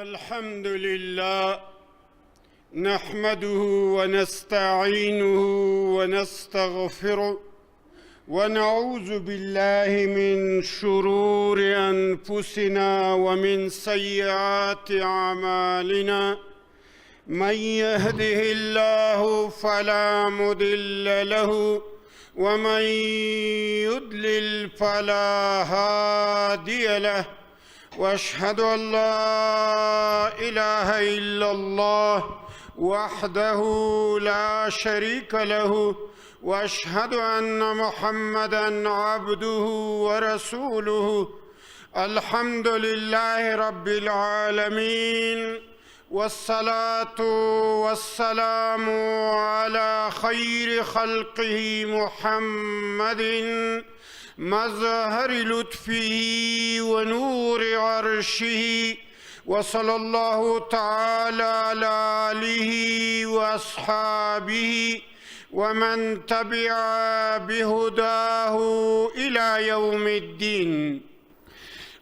الحمد لله نحمده ونستعينه ونستغفره ونعوذ بالله من شرور أنفسنا ومن سيئات أعمالنا. من يهده الله فلا مضل له ومن يضلل فلا هادي له، واشهد ان لا اله الا الله وحده لا شريك له، واشهد ان محمدا عبده ورسوله. الحمد لله رب العالمين، والصلاة والسلام على خير خلقه محمد مظهر لطفه ونور عرشه، وصلى الله تعالى على آله وأصحابه ومن تبع بهداه إلى يوم الدين.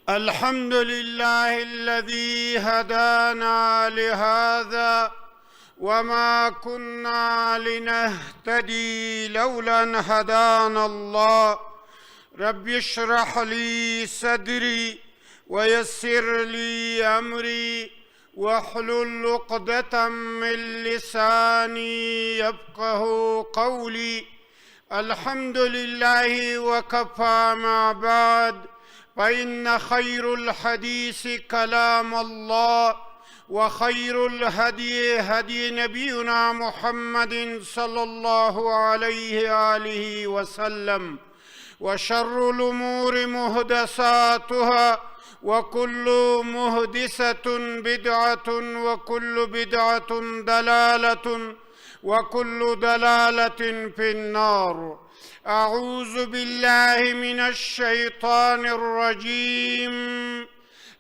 الحمد لله الذي هدانا لهذا وما كنا لنهتدي لولا أن هدانا الله. رب اشرح لي صدري ويسر لي أمري واحلل عقدة من لساني يفقه قولي. الحمد لله وكفى. ما بعد، فإن خير الحديث كلام الله، وخير الهدي هدي نبينا محمد صلى الله عليه وآله وسلم، وشر الأمور مهدساتها، وكل مهدسة بدعة، وكل بدعة دلالة، وكل دلالة في النار. أعوذ بالله من الشيطان الرجيم.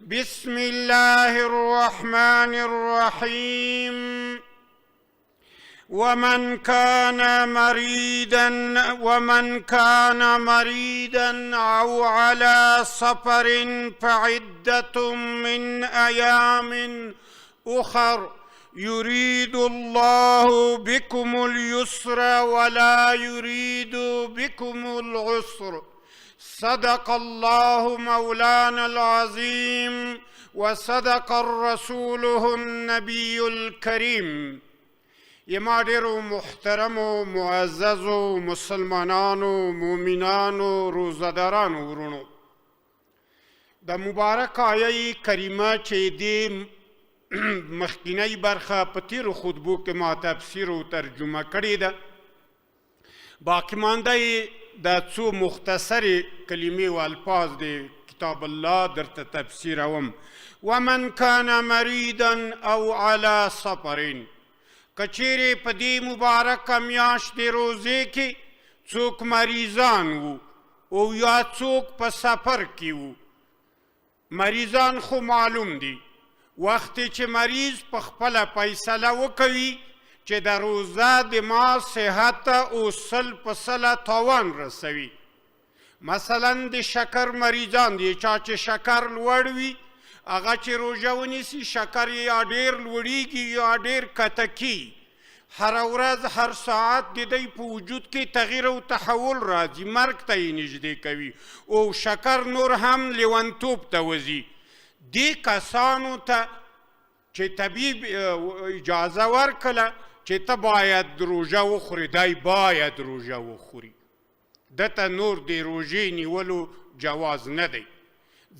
بسم الله الرحمن الرحيم. ومن كان مريضا ومن كان مريضا أو على سفر فعدة من أيام أخر، يريد الله بكم اليسر ولا يريد بكم العسر. صدق الله مولانا العظيم، وصدق رسوله النبي الكريم. یما ډیرو محترمو معززو مسلمانانو مؤمنانو روزهدارانو ورونو، د مبارک آیه کریمه چې دې مخکینۍ برخه په تیرو خطبو کې ما تفسیر او ترجمه کړې ده، باقي مانده یې د څو مختصرې کلمې او الفاظ د کتاب الله درته تفسیروم. ومن کان مریضا او علی سفر، که چیرې په دې مبارکه میاشت د روزې کې څوک مریضان وو او یا څوک په سفر کې وو. مریضان خو معلوم دي، وخت چې مریض په خپله فیصله وکوي چې د روزه د ما صحت او 100% تاوان رسوي. مثلا د شکر مریضان دي، چا چې شکر لوړ وي هغه چې روژه ونیسي شکر یې یا ډېر لوړیږي یا ډېر کته کیږي. هره ورځ هر ساعت د دی په وجود کې تغییر او تحول راځي، مرګ ته یې نږدې کوي او شکر نور هم لیونتوب ته وځي. دې کسانو ته چې طبیب اجازه ورکړه چې ته باید روژه وخورې، دی باید روژه وخوري، ده ته نور د روژې نیولو جواز نه دی.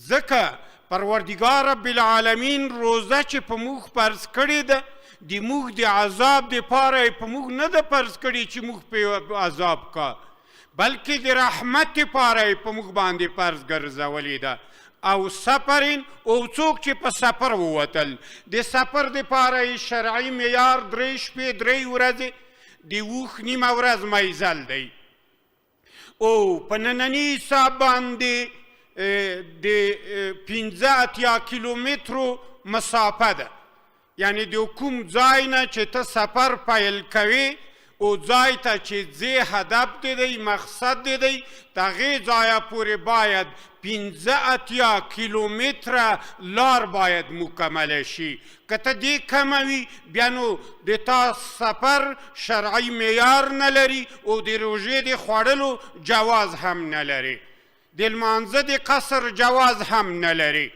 ځکه پروردګار رب العالمین روزه چې په موږ فرض کړې ده، د موږ د عذاب دپاره یې په موږ نه ده فرض کړې چې موږ پې عذاب کا، بلکې د رحمت دپاره یې په موږ باندې فرض ګرځولې ده. او سفرین، او څوک چې په سفر ووتل، د سفر دپاره یې شرعي معیار 3 شپې 3 ورځې د اوښ نیمه ورځ میزل دی. او په ننني حساب باندې د 85 کیلومترو مسافه ده، یعنی د کوم ځای نه چې ته سفر پیل کوې او ځای ته چې ځې هدف دې دی، مقصد دې دی، د هغې ځایه پورې باید 85 کیلومتره لار باید مکمله شي. که ته دې کمه وي، بیا نو د تا سفر شرعي معیار نه لري او د روژې د خوړلو جواز هم نه لري، د لمانځه د قصر جواز هم نه لري.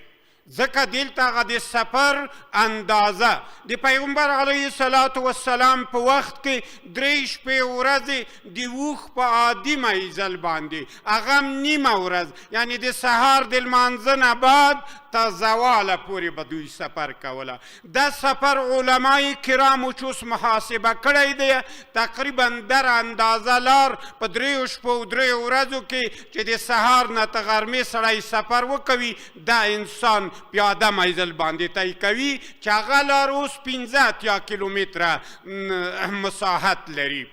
ځکه دلته هغه د سفر اندازه د پیغمبر علیه الصلاة والسلام په وخت کې 3 شپې ورځې د اوښ په عادي منزل باندې، هغه هم نیمه ورځ، یعنې د سهار د لمانځه نه بعد تا زواله پورې به دوی سفر کوله. دا سفر علمای کرامو چې اوس محاسبه کړی دی، تقریبا در اندازه لار په 3 شپو 3 ورځو کې چې د سهار نه تر غرمې سړی سفر وکوي، دا انسان پیاده منزل باندې طی کوي چې هغه لار اوس 85 کیلومتره مساحت لري.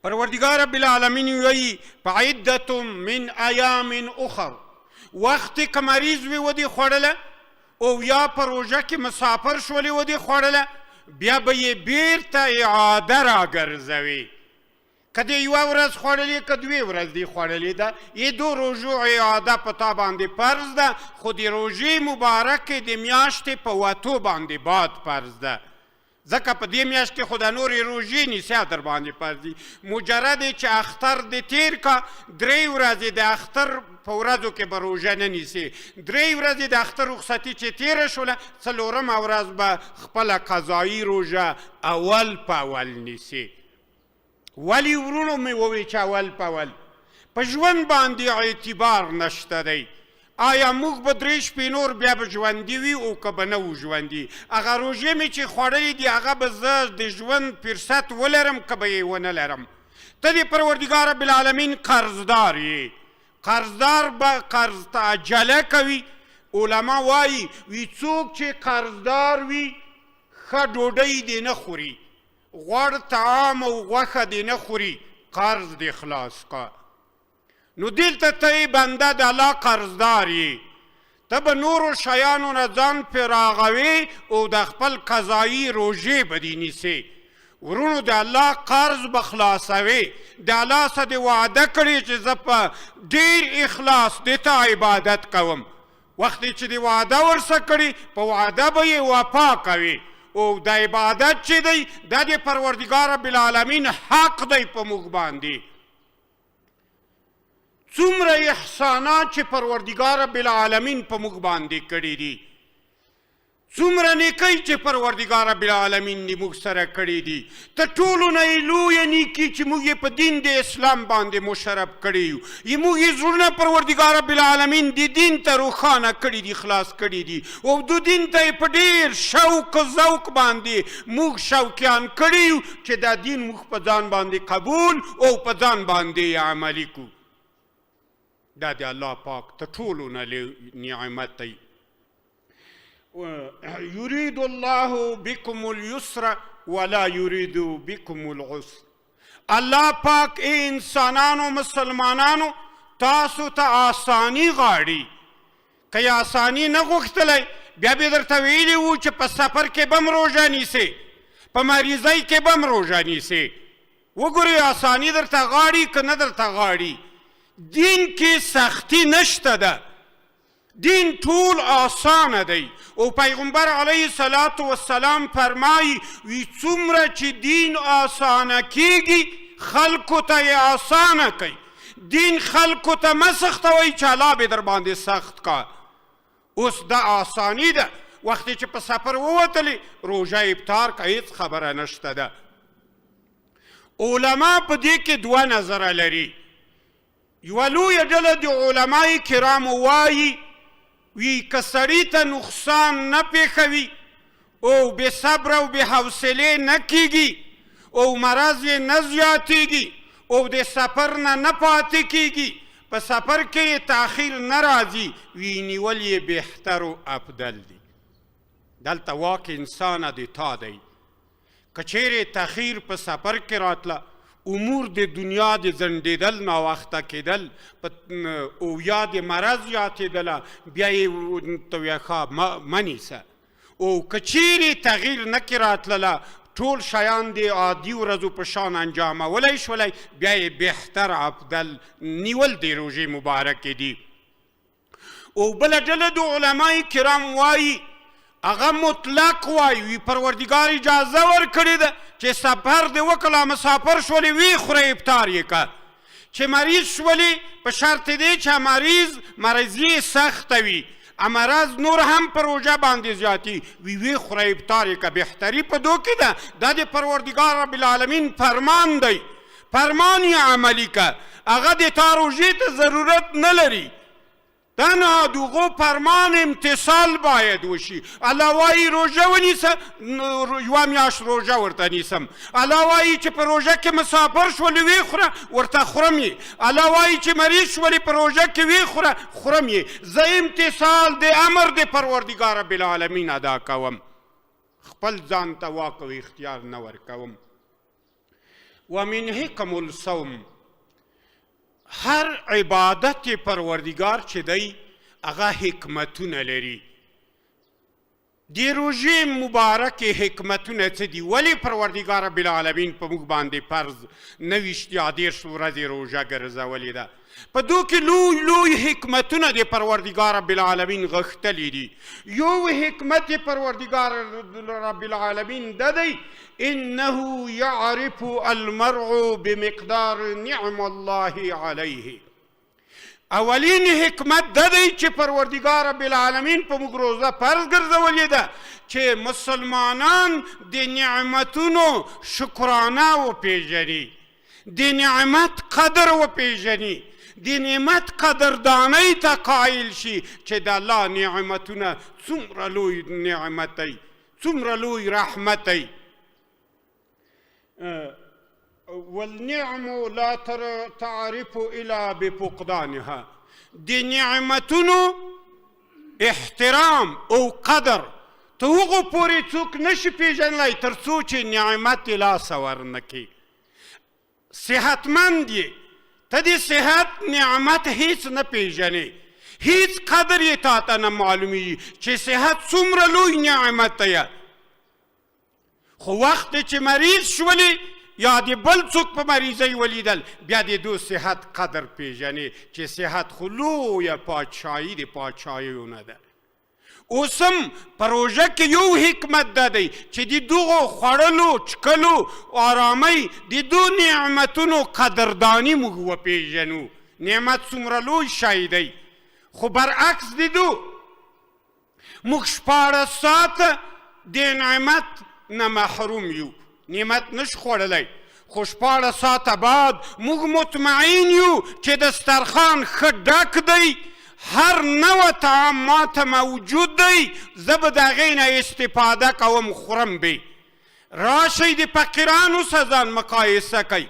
پروردګار رب العالمین وایي فعدة من ایام اخر، وخت که مریض وي ودې خوړله او یا په روژه کې مسافر شولې ودې خوړله، بیا به یې بیرته اعاده راګرځوي. که دې یوه ورځ خوړلې که دوې ورځ دې خوړلې ده، یې دو روژو اعاده په تا باندې فرض ده، خو د روژې مبارکې د میاشتې په وتو باندې باد فرض ده، ځکه په دې میاشت کې خو د نورې روژې نیسیا در باندې فرض دي. مجرد چې اختر دې تېر کا، 3 ورځې د اختر په ورځو کې به روژه نه نیسې، 3 ورځې د اختر رخصتي چې تېره شوله، څلورمه ورځ به خپله قضایي روژه اول په اول نیسې. ولی ورونو مې ووی چې اول په اول په ژوند باندې اعتبار نشته دی. آیا موږ به 3 شپې نور بیا به ژوندي وي او که به نه وو ژوندي؟ هغه روژې مې چې خوړلې دي هغه به زه د ژوند فرصت ولرم که به یې ونه لرم؟ ته د پروردګار رب العالمین قرضدار یې، قرضدار به قرض ته عجله کوي. علما وایي وي څوک چې قرضدار وي ښه ډوډۍ دې نه خوري، غوړ طعام او غوښه دې نه خوري، قرض دې خلاص کا. نو دلته ته یې بنده د الله قرضدار یې، ته به نورو شیانو نه ځان فراغوې او د خپل قضایي روژې به دې نیسې. ورونو د الله قرض به خلاصوې، د الله سره دې وعده کړې چې زه په ډېر اخلاص دې ته عبادت کوم. وخت چې دې وعده ورسره کړې په وعده به یې وفا کوې، او د عبادت چې دی دا د پروردګار رب العالمین حق دی په موږ باندې. څومره احسانات چې پروردګار رب العالمین په موږ باندې کړي دي، څومره نیکۍ چې پروردګار رب العالمین دې موږ سره کړي دي، تر ټولو نه یې لویه نیکي چې موږ یې په دین د اسلام باندې مشرف کړي یو، یې موږ یې زړونه پروردګار رب العالمین د دین ته روښانه کړي دي، خلاص کړي دي، او د دین ته یې په ډېر شوق ذوق باندې موږ شوقیان کړي یو چې دا دین موږ په ځان باندې قبول او په ځان باندې یې عملي کړو. دا د الله پاک تر ټولو نه لوی نعمت دی. یرید الله بكم اليسر ولا یرید بكم العسر. الله پاک ای انسانانو مسلمانانو تاسو ته آسانی غواړي. که یې آسانی نه غوښتلی بیا به درته ویلي وو چې په سفر کې به هم روژه نیسې، په مریضۍ کې به هم روژه نیسې. وګورئ آسانی درته غواړي که نه درته غواړي. دین کې سختی نشته ده، دین ټول آسانه دی. او پیغمبر علیه الصلاة والسلام فرمایي وی څومره چې دین آسانه کیږي خلکو ته یې آسانه کوي. دین خلکو ته مه سختوئ چې الله به در باندې سخت کا. اوس دا آسانی ده، وختې چې په سفر ووتلې روژه افطار که هیڅ خبره نشته ده. علما په دې کې دوه نظره لري. یوه لویه ډله د علمای کرامو وایي وی که سړي ته نقصان نه پېښوي او بې صبره او بې حوصلې نه کیږي او مرض یې نه زیاتیږي او د سفر نه نه پاتې کیږي، په سفر کې یې تاخیر نه راځي، وی نیول یې بهتر او افضل دي. دلته واک انسانه د تا دی. که چیرې تاخیر په سفر کې راتله، امور د دنیا د ځنډېدل، ناوخته کېدل او یا د مرض زیاتېدله، بیا یې ته وایې ښه مه نیسه. او که چیرې تغییر نه کې راتلله، ټول شیان د عادي ورځو په شان انجامولی شولی، بیا یې بهتر افضل نیول د روژې مبارکې دي. او بله ډله د علماء کرام وایي، هغه مطلق وایي، وي پروردګار اجازه ورکړې ده چې سفر دې وکړه، مسافر شولې وی خوره افطار یې که، چې مریض شولې په شرط دی چې مریض مرضي سخته وي، مرض نور هم پر روژه باندې زیاتي وي، وی خوره افطار یې که، بهتري په دو کې ده. دا د پروردګار رب العالمین فرمان دی، فرمان یې عملي که، هغه د تا روژې ته ضرورت نه لري، تنها دغو فرمان امتصال باید وشي. الله وایي روژه ونیسه، یوه میاشت روژه ورته نیسم. الله وایي چې په روژه کې مسافر شولې ویې خوره، ورته خورم یې. الله وایي چې مریض شولې په روژه کې ویې خوره، خورم یې. زه امتصال د امر د پروردګار رب العالمین ادا کوم، خپل ځان ته واک او اختیار نه ورکوم. ومن حکم الصوم، هر عبادت پروردګار چې دی هغه حکمتونه لري. د روژې مبارکې حکمتونه څه دي؟ ولې پروردګار رب العالمین په موږ باندې فرض 29 یا 30 ورځې روژه ګرځولې ده؟ په دو کې لوی لوی حکمتونه د پروردګار رب العالمین غښتلي دي. یو حکمت پروردګار رب العالمین دا دی، انه يعرف المرء بمقدار نعم الله علیه. اولین حکمت دا دی چې پروردګار رب العالمین په موږ روزه فرض ګرځولې ده چې مسلمانان د نعمتونو شکرانه وپېژني، د نعمت قدر وپېژني، د نعمت قدردانۍ ته قایل شي چې د الله نعمتونه څومره لوی نعمت دی، څومره لوی رحمت دی. والنعم لا تعرف الا بفقدانها، د نعمتونو احترام او قدر ته هغو پورې څوک نشي پېژندلی تر څو چې نعمت یې لاسه ورنه کړي. صحتمند یې، ته د صحت نعمت هیڅ نه پېژنې، هیڅ قدر یې تا ته نه معلومیږي چې صحت څومره لوی نعمت دی. خو وخت چې مریض شولې یا د بل څوک په مریضۍ ولیدل، بیا د دو صحت قدر پېژنې چې صحت خو لویه پادشاهي د پادشاهیو نه ده. اوس هم په روژه کې یو حکمت دا دی چې د دغو خوړلو، څښلو، آرامۍ، د دو نعمتونو قدرداني موږ وپېژنو. نعمت څومره لوی شی دی، خو برعکس د دو موږ 16 ساعته د نعمت نه محروم یو، نعمت نش خوړلی، خو 16 ساعته بعد موږ مطمئن یو چې دسترخوان ښه ډک دی، هر نوع طعام ماته موجود دی، زه به د هغې نه استفاده کوم، خورم به. راشئ د فقیرانو سره ځان مقایسه کوئ.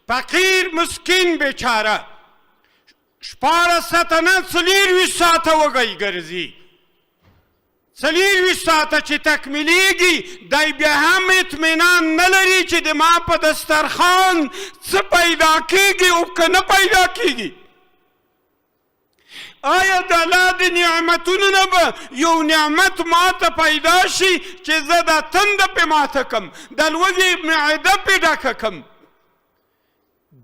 فقیر مسکین بیچاره 16 ساعته نه 24 ساعته وږی ګرځي، 24 ساعته چې تکمیلیږي دی بیا هم اطمینان نه لري چې د ما په دسترخوان څه پیدا کیږي او که نه پیدا کیږي. آیا د الله د نعمتونو نه به یو نعمت ماته پیدا شي چې زه دا تنده پې ماته کم، د لوږې معده پې ډکه کم؟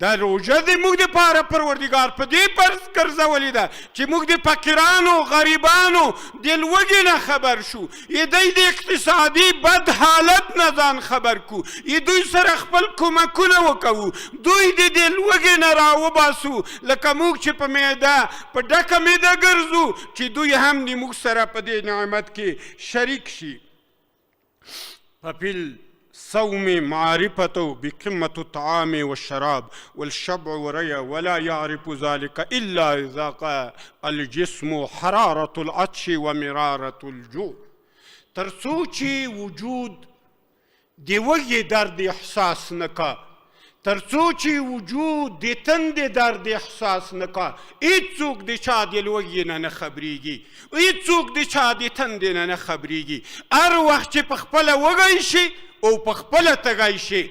دا روژه د موږ دپاره پروردګار په دې فرض ګرځولې ده چې موږ د فقیرانو، غریبانو د لوږې نه خبر شو، یې دوی د اقتصادي بد حالت نه ځان خبر کړو، یې دوی سره خپل کمکونه وکوو، دوی د دې لوږې نه راوباسو، لکه موږ چې په معده په ډکه معده ګرځو، چې دوی هم د موږ سره په دې نعمت کې شریک شي. په الصوم معرفة بقمة الطعام والشراب والشبع والريا، ولا يعرف ذلك إلا إذا الجسم حرارة العطش ومرارة الجوع. تر څو چې وجود د وږي درد احساس نه کا، تر څو چې وجود د تندې درد احساس نه کا، هیڅوک د چا د لوږې نه نه خبرېږي، هیڅوک د چا د تندې نه نه خبرېږي. هر وخت چې په خپله وږی شي او په خپله تږی شي،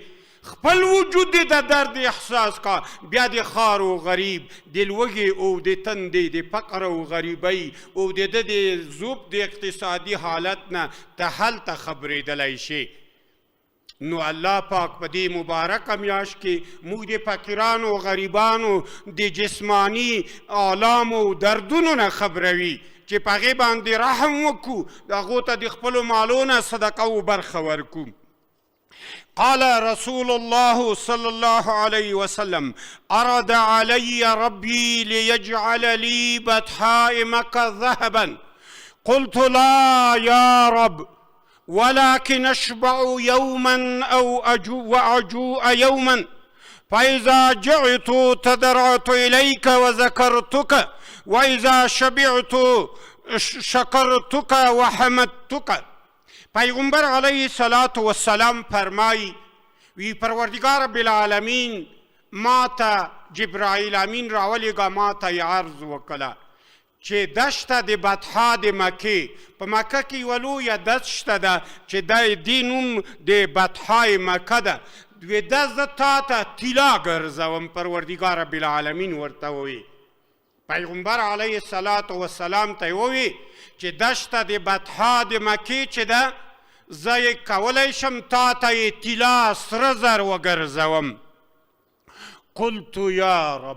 خپل وجود د درد احساس کا، بیا د خار او غریب د لوږې او د تندې د فقر او غریبۍ او د ده د ذوب د اقتصادي حالت نه ته هلته خبرېدلی شي. نو الله پاک په دې مبارکه میاشت کې موږ د فقیرانو او غریبانو د جسماني آلامو او دردونو نه خبروي چې په هغې باندې رحم وکړو، د هغو ته د خپلو مالو نه صدقه او برخه ورکړو. قال رسول الله صلى الله عليه وسلم: أرد علي ربي ليجعل لي بطحاء مكة ذهبا، قلت: لا يا رب، ولكن أشبع يوما أو أجوع وأجوع يوما، فإذا جعت تضرعت إليك وذكرتك، وإذا شبعت شكرتك وحمدتك. پیغمبر علیه الصلاة والسلام فرمای وی: پروردگار رب العالمین ما ته جبرائیل امین راولېږه، ما ته یې عرض وکړه چې دشته د بطحا د مکې، په مکه کې یوه لویه دشته ده چې د دې نوم د بطحای مکه ده، وی دا زه تا ته طلا ګرځوم. پروردګار رب العالمین ورته ووی، پیغمبر علیه الصلاة والسلام ته یې ووی چې دشته د بطحا د مکې چې ده، زه یې کولی شم تا ته یې طلا سره زر وګرځوم. قلت یا رب،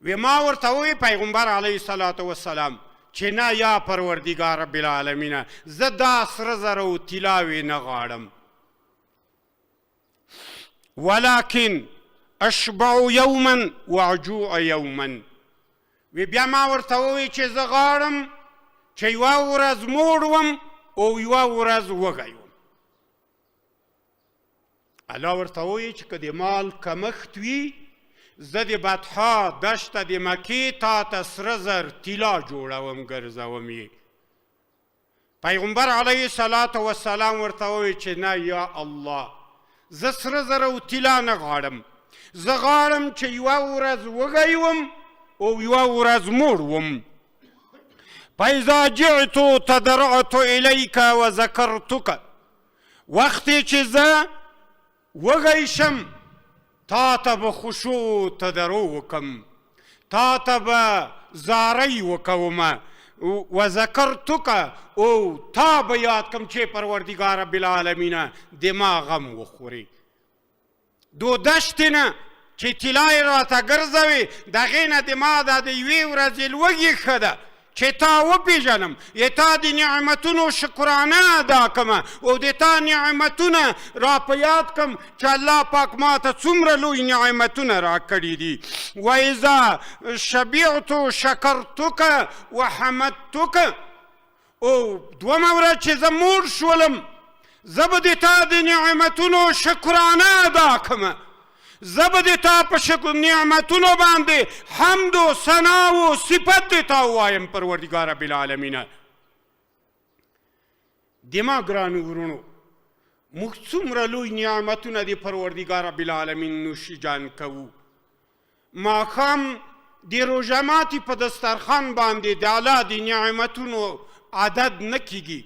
وی ما ورته ووی پیغمبر علیه الصلاة والسلام چې نه یا پروردګار رب العالمینه، زه دا سره زر او طلاوې نه غواړم، ولكن اشبع یوما واجوع یوما. وی بیا ما ورته ووی چې زه غواړم چې یوه ورځ موړ وم او یوه ورځ وږی وم. الله ورته ووی چې که د مال کمښت وي، زه د بطحا دشته د مکې تا ته سره زر طلا جوړوم، ګرځوم یې. پیغمبر علیه الصلاة والسلام ورته ووی چې نه یا الله، زه سره زر او طلا نه غواړم، زه غواړم چې یوه ورځ وږی وم او یوه ورځ موړ وم. فاذا جعت تضرعت الیک وذکرتک، وختې چې زه وږی شم تا ته به خشوع تضرع وکم، تا ته به زارۍ وکوم، وذکرتک او تا به یاد کم چې پروردګار رب العالمینه د ما غم وخورې. دو دشتې نه چې طلا یې راته ګرځوې، د هغې نه د ما دا د یوې ورځې لوږې ښه ده چې تا وپېژنم، د تا د نعمتونو شکرانه ادا کم او د تا نعمتونه را په یاد کم چې الله پاک ما ته څومره لوی نعمتونه راکړي دي. واذا شبعت شکرتک وحمدتک، او دومه ورځ چې زه موړ شولم، زه به د تا د نعمتونو شکرانه ادا کم، زه به د تا په شکر نعمتونو باندې حمد و ثنا و صفت د تا ووایم. پروردګار رب العالمینه، د ما ګرانو وروڼو، موږ څومره لوی نعمتونه د پروردګار رب العالمین نوش جان کوو. ماښام د روژه ماتي په دسترخوان باندې د الله د نعمتونو عدد نه کیږي.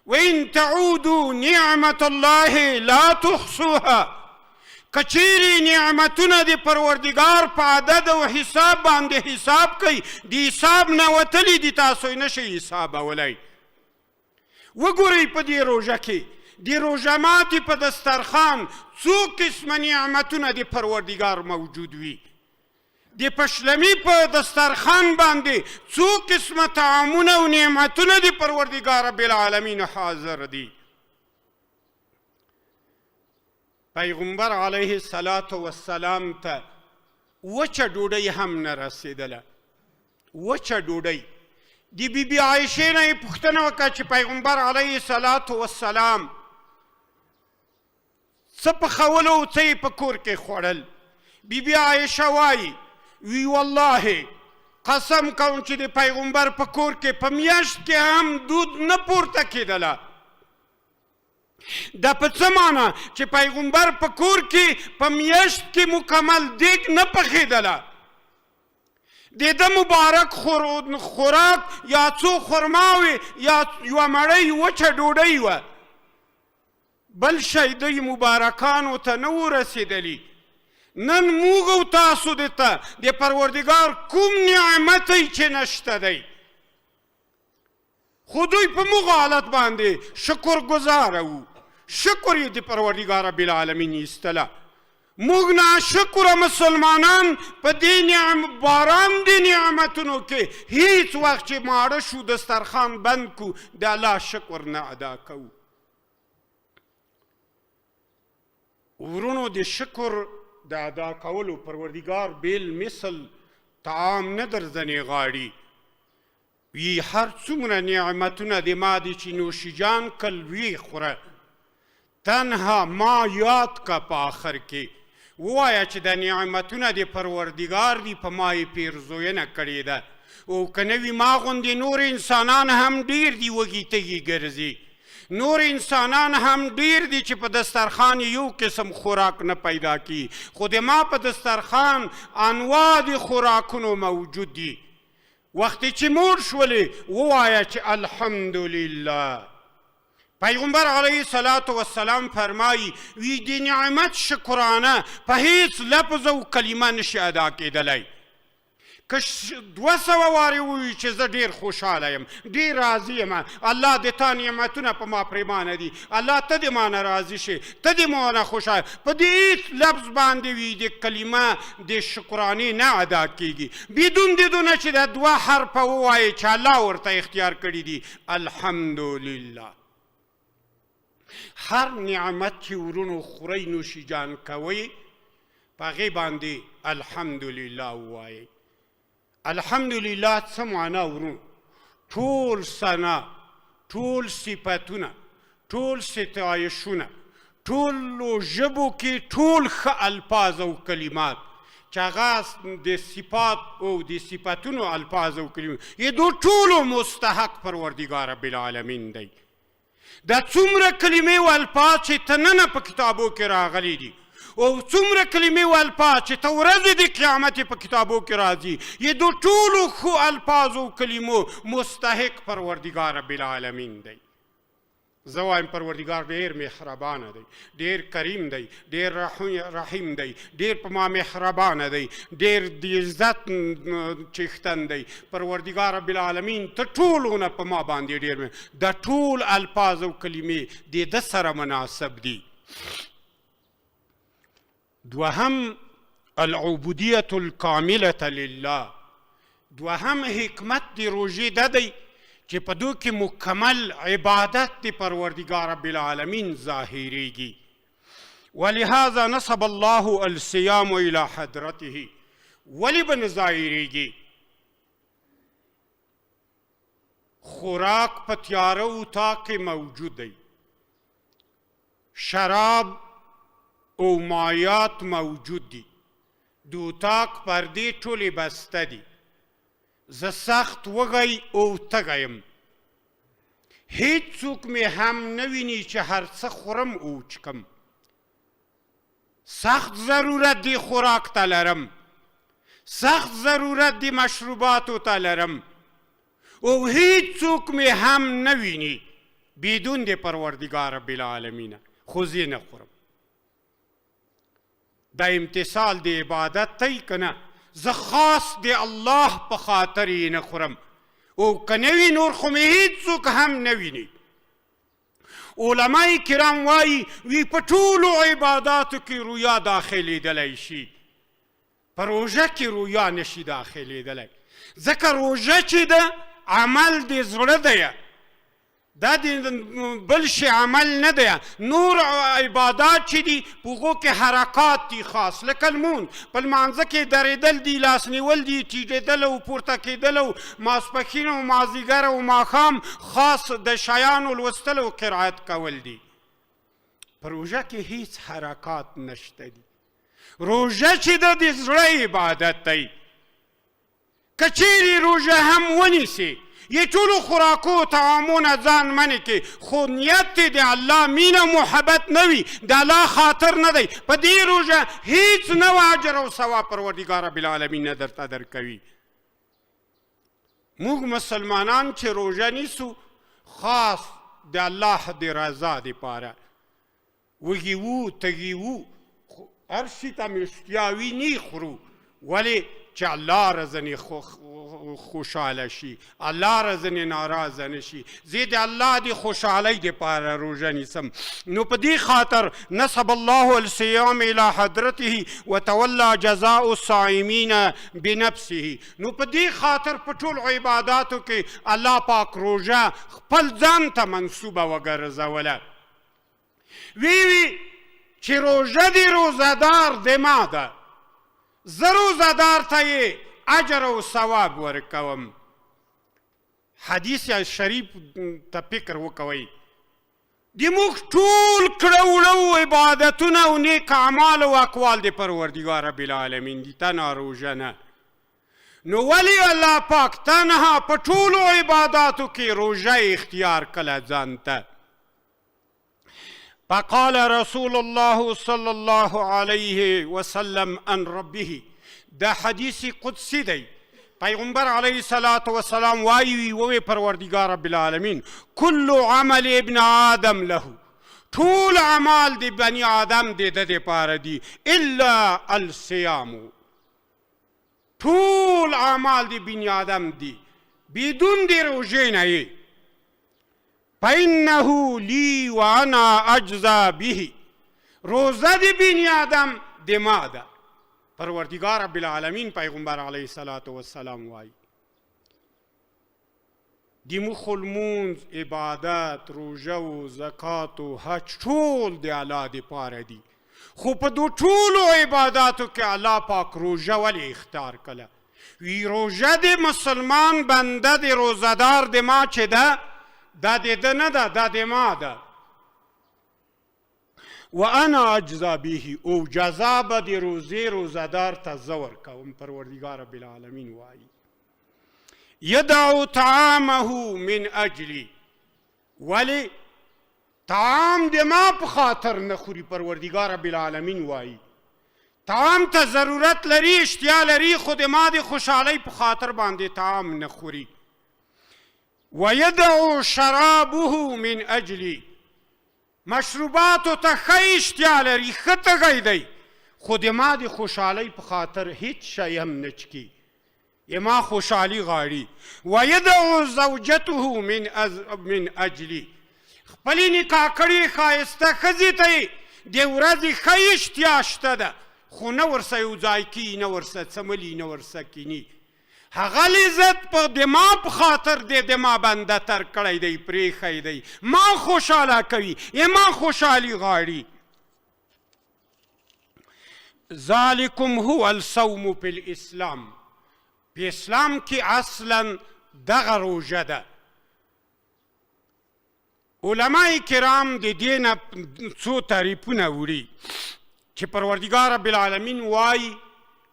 وان تعودوا نعمت الله لا تحصوها، که چیرې نعمتونه د پروردګار په عدد او حساب باندې حساب کوي، د حساب نه وتلي دي، تاسو یې نشئ حسابولی. وګورئ په دې روژه کې د روژه ماتي په دسترخوان څو قسمه نعمتونه د پروردګار موجود وي، د پشلمي په دسترخوان باندې څو قسمه طعامونه او نعمتونه د پروردګار رب العالمین حاضر دي. پیغمبر علیه الصلاة والسلام ته وچه ډوډۍ هم نه رسېدله، وچه ډوډۍ. د بی بی عایشې نه یې پوښتنه وکړه چې پیغمبر علیه الصلاة والسلام څه پخولو او څه یې په کور کې خوړل. بی بی عایشه وایي، وی والله قسم کوم چې د پیغمبر په کور کې په میاشت کې هم دود نه پورته کېدله. دا په څه معنا چې پیغمبر په کور کې په میاشت کې مکمل دیګ نه پخېدله؟ د ده مبارک خوراک یا څو خرماوې یا یوه مړۍ وچه ډوډۍ وه، بل شی دوی مبارکانو ته نه وو رسېدلي. نن موږ او تاسو ته د پروردګار کوم نعمت دی چې نشته دی، خو دوی په موږ حالت باندې شکرګزاره وو. شکر یې د پروردګار رب العالمین ایستله. موږ ناشکره مسلمانان په دې نعم باران دې نعمتونو کې هیڅ وخت چې ماړه شو، دسترخوان بند کو، د الله شکر نه ادا کوو. ورونو، د شکر د ادا کولو پروردګار بیل مثل طعام نه درځنې غاړي وی. هر څومره نعمتونه د ما دي چې نوشیجان کل وی خوره، تنها ما یاد که. په آخر کې ووایه چې د نعمتونه د پروردګار دي، په ما یې پیرزوینه کړې ده، او که نه وي ما غوندې نور انسانان هم ډیر دي، وږي تږي ګرځي. نور انسانان هم ډیر دي چې په دسترخوان یو قسم خوراک نه پیدا کی، خو د ما په دسترخوان انواع د خوراکونو موجود دي. وخت چې موړ شولې، ووایه چې الحمدلله. پیغمبر علیه الصلاة والسلام فرمایي وی د نعمت شکرانه په هیڅ لفظ او کلمه نشي ادا کېدلی. که 200 وارې ووایي چې زه ډېر خوشحاله یم، ډېر راضي یم، الله د تا نعمتونه په ما پرېمانه دي، الله ته دې ما نه راضي شې، ته دې ما نه خوشحاله، په دې هیڅ لفظ باندې وي د کلمه د شکرانې نه ادا کېږي، بدون د دونه چې دا دوه حرفه ووایي چې الله ورته اختیار کړي دي، الحمدلله. هر نعمت چې ورونو خورئ، نوشي جان کوئ، په هغې باندې الحمدلله ووایئ. الحمدلله څه معنا ورونو؟ ټول ثنا، ټول صفتونه، ټول ستایشونه، ټولو ژبو کې ټول ښه الفاظ او کلمات چې هغه د صفات او د صفتونو الفاظ او کلمات یې دو ټولو مستحق پروردګار رب العالمین دی. دا څومره کلمې او الفاظ چې تننه په کتابو کې راغلي دي، او څومره کلمې او الفاظ چې تر ورځې د قیامت په کتابو کې راځي، یې د ټولو ښو الفاظو او کلمو مستحق پروردګار رب العالمین دی. زه وایم پروردګار ډېر مهربانه دی، ډېر کریم دی، ډېر رحیم دی، ډېر په ما مهربانه دی، ډېر د عزت څښتن دی. پروردګار رب العالمین ته ټولو نه په ما باندې ډېر، د ټول الفاظ او کلمې د ده سره مناسب دي. دوهم، العبودیة الکاملة لله. دوهم حکمت د روژې دا دی چې په دو کې مکمل عبادت د پروردګار رب العالمین ظاهریږي. ولهذا نسب الله الصيام الى حضرته. ولی به نه ظاهریږي؟ خوراک په تیاره اتاق کې موجود دی، شراب او مایات موجود دي، د اتاق پردې ټولې بسته دي، زه سخت وږی او تږی یم، هیڅوک مې هم نه ویني چې هر څه خورم او چکم. سخت ضرورت دی خوراک ته لرم، سخت ضرورت دی مشروباتو ته لرم، او هیڅوک مې هم نه ویني بدون د پروردګار رب العالمینه، خو زه نه خورم. دا امتثال د عبادت دی که نه؟ زه خاص د الله په خاطر یې نه خورم، او که نه وي نور خو مې هیڅوک هم نه ویني. علماء کرام وایي وی په ټولو عباداتو کې رویا داخلېدلی شي، په روژه کې رویا نشي داخلېدلی، ځکه روژه چې ده عمل د زړه دی، دا د بل شي عمل نه دی. نور عبادات چې دي په هغو کې حرکات دي خاص، لکه لمونځ، په لمانځه کې درېدل دي، لاس نیول دي، ټیټېدل او پورته کېدل او ماسپښین او مازدیګر او ماښام خاص د شیانو لوستل او قرائت کول دي. په روژه کې هیڅ حرکات نشته دي. روژه چې ده د زړه عبادت دی. که چیرې روژه هم ونیسې، یې ټولو خوراکو طعامونه ځان منع کې، خو نیت دې د الله مینه محبت نه وي، د الله خاطر نه دی، په دې روژه هیڅ نوع اجر او ثواب پروردګار رب العالمین نه درته درکوي. موږ مسلمانان چې روژه نیسو خاص د الله د رضا دپاره، وږي وو تږي وو، هر شي ته مې اشتیا وي نی خورو. ولې؟ چې الله رزنې خوشحاله شي، الله رزنې ناراضه نه شي، زه د الله د خوشحالۍ دپاره روژه نیسم. نو په دې خاطر نسب الله الصيام الى حضرته وتولى جزاء الصائمین بنفسه. نو په دې خاطر په ټول عباداتو کې الله پاک روژه خپل ځان ته منسوبه وګرځوله. وی وی چې روژه د روزهدار د ما ده، زه روزهدار ته یې اجر او ثواب ورکوم. حدیث شریف ته فکر وکوئ، د موږ ټول کړه وړه او عبادتونه او نیک اعمال او اقوال د پروردګار رب العالمین دي، تنها روژه نه. نو ولی الله پاک تنها په ټولو عباداتو کې روژه اختیار کړه ځان ته؟ فقال رسول الله صلی الله علیه وسلم عن ربه، دا حدیث قدسی دی، پیغمبر علیه الصلاة والسلام وایي ووی پروردګار رب العالمین کل عمل ابن آدم له، ټول اعمال د بني آدم د ده دپاره دي الا الصیام، ټول اعمال د بني آدم دي بدون د روژې نه یې، فإنه لي وأنا أجزى به، روزه د بني آدم د ما ده. پروردګار رب العالمین پیغمبر علیه الصلاة والسلام وایي د موخو لمونځ، عبادت، روژه و زکات و حج ټول د الله دپاره دي، خو په دو ټولو عباداتو کې الله پاک روژه ولې اختیار کړه؟ وی روژه د مسلمان بنده د روزهدار د ما چې ده دا د ده نه ده، دا د ما ده. وانا اجزا به، او جزا به د روزې روزهدار ته زه ورکوم. پروردګار رب العالمین وایي یدع طعامه من اجلی، ولی طعام د ما په خاطر نه خوري. پروردګار رب العالمین وایي طعام ته ضرورت لري، اشتیا لري، خو د ما د خوشحالۍ په خاطر باندې طعام نه خوري. ویدع شرابه من اجلی، مشروباتو ته ښه اشتیا لري، ښه تږی دی، خو د ما د خوشحالۍ په خاطر هیڅ شی هم نه چکي، ما خوشحالي غواړي. ویدع زوجته من اجلی، خپلې نکاح کړې ښایسته ښځې ته یې د ورځې ښه اشتیا شته ده، خو نه ورسه یو ځای کېږي، نه ورسه څملي، نه ورسه کیني، هغه لذت په د ما په خاطر دی د ما بنده ترک کړی دی، پرېښی دی، ما خوشحاله کوي، ما خوشحالي غواړي. ذلکم هو الصوم فی الاسلام، په اسلام کې اصلا دغه روژه ده. علماء کرام د دې نه څو تعریفونه وړي چې پروردګار رب العالمین وایي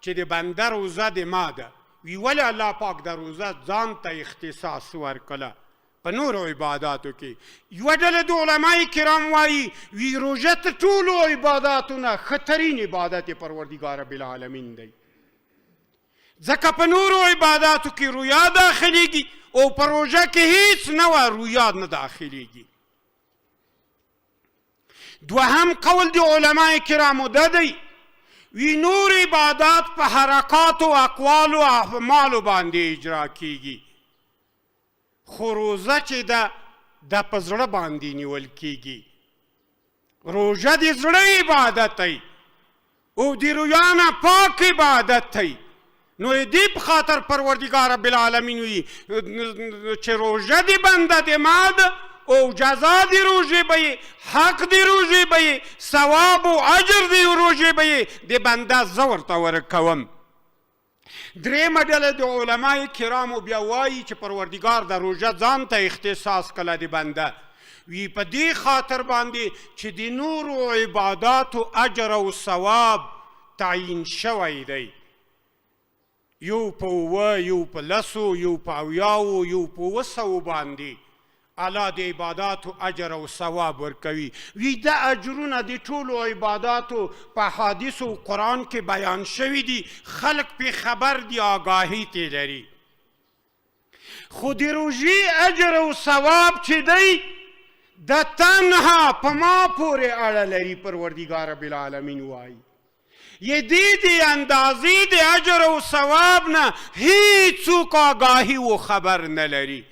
چې د بنده روزه د ما ده. وی ولې الله پاک د روزه ځان ته اختصاص ورکړه په نورو عباداتو کې؟ یوه ډله د علماء کرام وایي وی روژه تر ټولو عباداتو نه ښه ترین عبادت پروردګار رب العالمین دی، ځکه په نورو عباداتو کې رویا داخلیږي او په روژه کې هیڅ نوه رویا نه داخلیږي. دوهم قول د علماء کرامو دا دی وی نور عبادات په حرکاتو، اقوالو، اعمالو باندې اجرا کیږي، خو روزه چې ده دا په زړه باندې نیول کیږي. روژه د زړه عبادت دی او د رویا نه پاک عبادت دی. نو دې په خاطر پروردګار رب العالمین وی چې روژه د بنده د ما ده او جزا د روژې به یې، حق د روژې به یې، ثواب او اجر د روژې به یې د بنده زه ورته ورکوم. درېیمه ډله د علماء کرامو بیا وایي چې پروردګار د روژه ځان ته اختصاص کړه د بنده، وی په دې خاطر باندې چې د نورو عباداتو اجر او ثواب تعیین شوی دی، یو په اووه، یو په لسو، یو په اویاوو، یو په اووه سوو باندې الله د عباداتو اجر او ثواب ورکوي. وی دا اجرونه د ټولو عباداتو په احادیثو او قرآن کې بیان شوي دي، خلک پې خبر دي، آګاهي ترې لري. خو د روژې اجر او ثواب چې دی دا تنها په ما پورې اړه لري. پروردګار رب العالمین وایي یې دې دې اندازې د اجر او ثواب نه هیڅوک آګاهي و خبر نه لري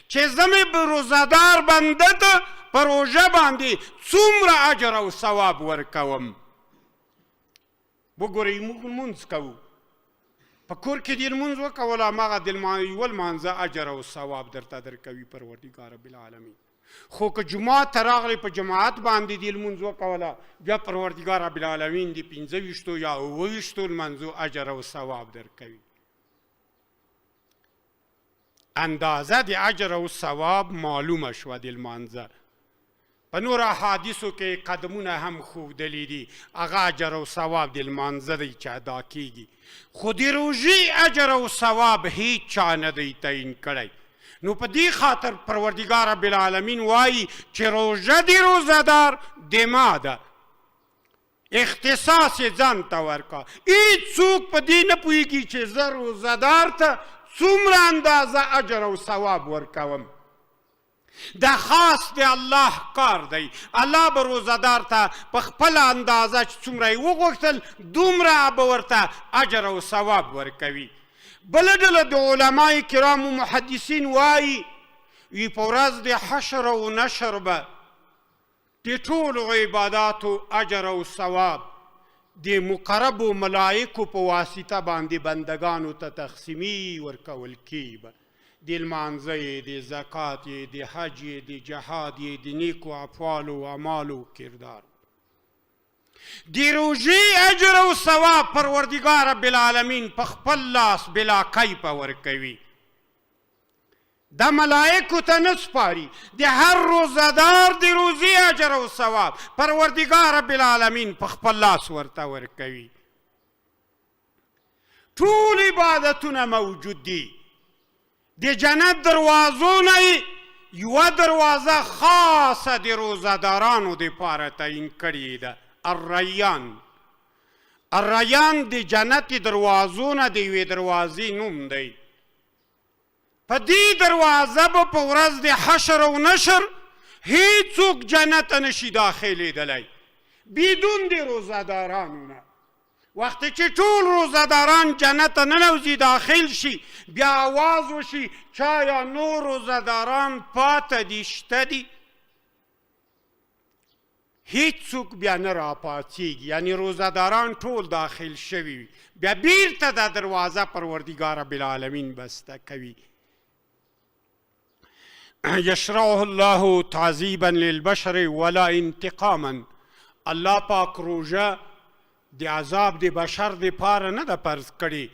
چې زه مې روزهدار بنده ته په روژه باندې څومره اجر او ثواب ورکوم. وګورئ، موږ لمونځ کوو، په کور کې دې لمونځ وکول، هماغه د یوه لمانځه اجر او ثواب درته درکوي پروردګار رب العالمین. خو که جومات ته راغلې، په جماعت باندې دې لمونځ وکوله، بیا پروردګار رب العالمین د 25 یا 27 لمانځو اجر او ثواب درکوي. اندازه د اجر او ثواب معلومه شوه د لمانځه. په نورو احادیثو کې قدمونه هم ښودلي دي، هغه اجر او ثواب د لمانځه دی چې ادا کیږي، خو د روژې اجر او ثواب هیچا نه دی تعین کړی. نو په دې خاطر پروردګار رب العالمین وایي چې روژه د روزهدار د ما ده، اختصاص یې ځان ته ورکا. هیڅوک په دې نه پوهېږي چې زه روزهدار ته څومره اندازه اجر او ثواب ورکوم. دا خاص د الله کار دی. الله به روزهدار ته په خپله اندازه چې څومره یې وغوښتل دومره به ورته اجر او ثواب ورکوي. بله ډله د علماء کرامو محدثین وایي، وي په ورځ د حشر او نشر به د ټولو عباداتو اجر او ثواب د مقربو ملائکو په واسطه باندې بندګانو ته تقسیمي ورکول کیږي به. د لمانځه یې، د زکات یې، د حج یې، د جهاد یې، د نیکو افعالو اعمالو کردار. د روژې اجر او ثواب پروردګار رب العالمین په خپل لاس بلا کیفه ورکوي، دا ملائکو ته نه سپاري. د هر روزهدار د روزې اجر او ثواب پروردګار رب العالمین په خپل لاس ورته ورکوي. ټول عبادتونه موجود دي. د جنت دروازو نه یوه دروازه خاصه د روزهدارانو دپاره تعین کړې ده، الریان. الریان د جنت دروازو نه د یوې دروازې نوم دی. په دې دروازه به په ورځ د حشر او نشر هیڅوک جنت ته نشي داخلېدلی بدون د روزهدارانو نه. وقتی چې ټول روزهداران جنت ته ننوځي، داخل شي، بیا आवाز وشي چا یا نور روزهداران پاته دي، شته دي؟ هیڅوک بیا نه راپاڅیږي، یعنی روزهداران ټول داخل شوي وي. بیا بیرته دا دروازه پروردګار رب العالمین بسته کوي. یشرعه الله تعذیبا للبشر ولا انتقاما. الله پاک روژه د عذاب د بشر د پاره نه ده فرض کړې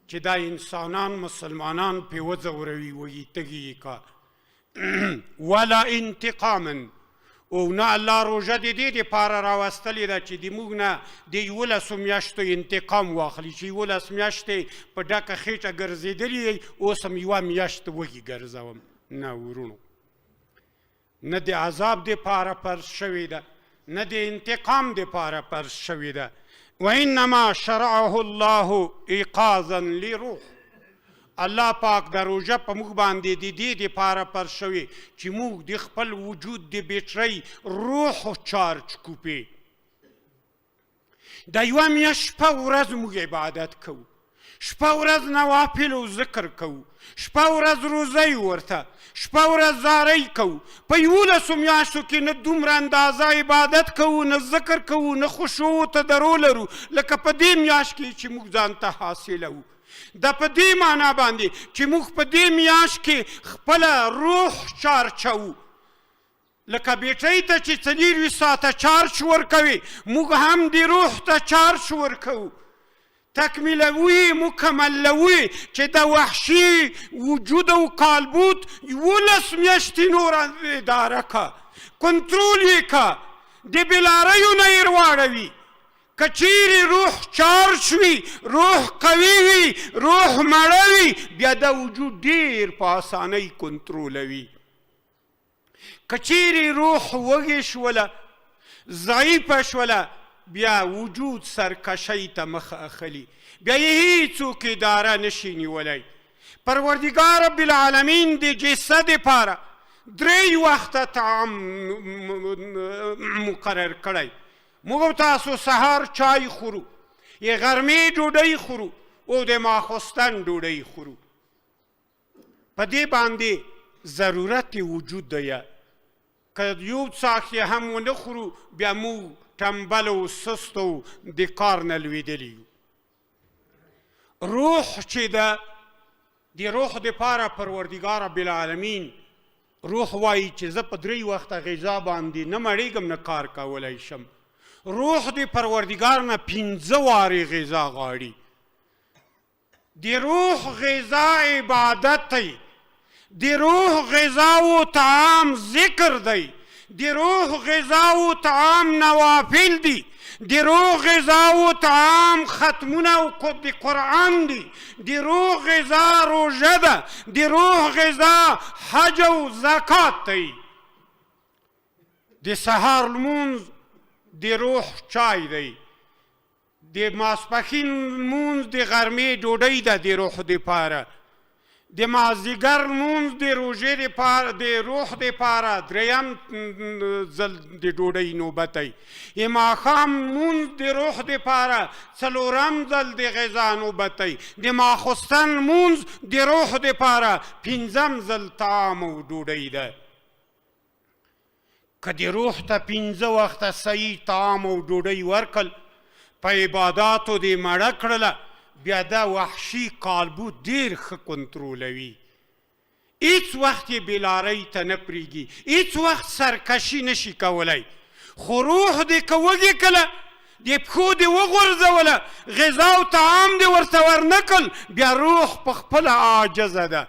چې دا انسانان مسلمانان پې وځوروي، وږي تږي یې کا، ولا انتقاما. او نه الله روژه د دې دپاره راوستلې ده چې د موږ نه د 11 میاشتو انتقام واخلي، چې 11 میاشتې په ډکه خېټه ګرځېدلي یئ، اوس هم یوه میاشت وږي ګرځوم. نه ورونو، نه د عذاب دپاره فرض شوې ده، نه د انتقام دپاره فرض شوې ده. وانما شرعه الله ایقاظا لروح. الله پاک د روژه په موږ باندې د دې دپاره فرض شوې چې موږ د خپل وجود د بیټرۍ روح چارج کو. پې د یوه میاشت شپه ورځ موږ عبادت کوو، شپه ورځ نوافل او ذکر کوو، شپه ورځ روزه یو ورته، شپه ورځ زارۍ کوو. په 11 میاشتو کې نه دومره اندازه عبادت کوو، نه ذکر کوو، نه خشوع تضرع لرو لکه په دې میاشت کې چې موږ ځان ته حاصلوو. دا په دې معنا باندې چې موږ په دې میاشت کې خپله روح چارچوو، لکه بیټرۍ ته چې 24 ساعته چارج ورکوي، موږ هم د روح ته چارج ورکوو، تکمیلوي، مکملوي، چې د وحشي وجود او کالبوت 11 میاشتې نور اداره کا، کنټرول یې کا، د بلاریو نه یې رواړوي. که چیرې روح چارج وي، روح قوي وي، روح مړه وي، بیا دا وجود ډیر په اسانۍ کنټرولوي. که چیرې روح وږې شوله، ضعیفه شوله، بیا وجود سرکشۍ ته مخه اخلي، بیا یې هیڅوک اداره نشي نیولی. پروردګار رب العالمین د جسد دپاره درې وخته طعام مقرر کړی. موږ تاسو سهار چای خورو، یې غرمې ډوډۍ خورو او د ماخوستن ډوډۍ خورو. په دې باندې ضرورت وجود دی. که یو څاښت یې هم ونه خورو، بیا موږ ټنبل او سست او د کار نه لوېدلي یو. روح چې ده، د روح دپاره پروردګار رب العالمین روح وایي چې زه په درې وخته غذا باندې نه مړېږم، نه کار کولی شم. روح د پروردګار نه 5 وارې غذا غواړي. د روح غذا عبادت دی، د روح غذا و طعام ذکر دی، د روح غذا و طعام نوافل دي، د روح غذا و طعام ختمونه او د قرآن دي، د روح غذا روژه ده، د روح غذا حج او زکات دی. د سهار لمونځ د روح چای دی، د ماسپښین لمونځ د غرمې ډوډۍ ده د روح دپاره، د مازدیګر لمونځ د روژې دپاره د روح دپاره دریم ځل د ډوډۍ نوبت دی، د ماښام لمونځ د روح دپاره څلورم ځل د غذا نوبت دی، د ماخوستن لمونځ د روح دپاره پنځم ځل طعام او ډوډۍ ده. که د روح ته 5 وخته صحیح طعام او ډوډۍ ورکړل، په عباداتو دې مړه کړله، بیا دا وحشي کالبو ډېر ښه کنترولوي. هیڅ وخت یې بېلارۍ ته نه پرېږدي، هیڅ وخت سرکشي نشي کولی. خو روح دې که وږې کله، د پښو دې وغورځوله، غذا او طعام دې ورته ورنه کړل، بیا روح په خپله عاجزه ده،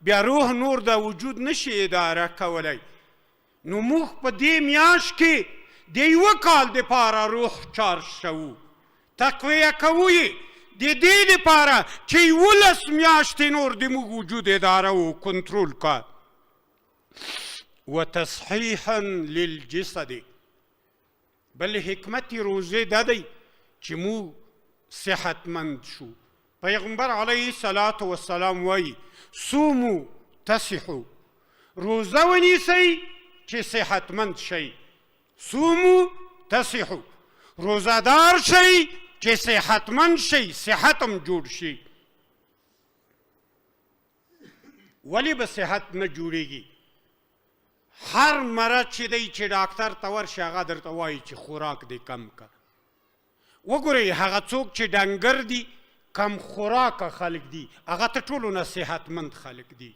بیا روح نور د وجود نشي اداره کولی. نو موږ په دې میاشت کې د یوه کال دپاره روح چارج شوو، تقویه کوو یې د دې دپاره چې 11 میاشتې نور د موږ وجود اداره و کنترول کا. وتصحیحا للجسد، بل حکمت روزې دا دی چې موږ صحتمند شو. پیغمبر علیه الصلاة والسلام وایي صومو تصحو، روزه ونیسئ چې صحتمند شئ. صومو تصحو، روزهدار شئ چې صحتمند شئ، صحت هم جوړ شي. ولې به صحت نه جوړیږي؟ هر مرض چې دی چې ډاکتر ته ورشي هغه درته وایي چې خوراک دې کم که. وګورئ هغه څوک چې ډنګر دي، کم خوراکه خلک دي، هغه تر ټولو نه صحتمند خلک دي.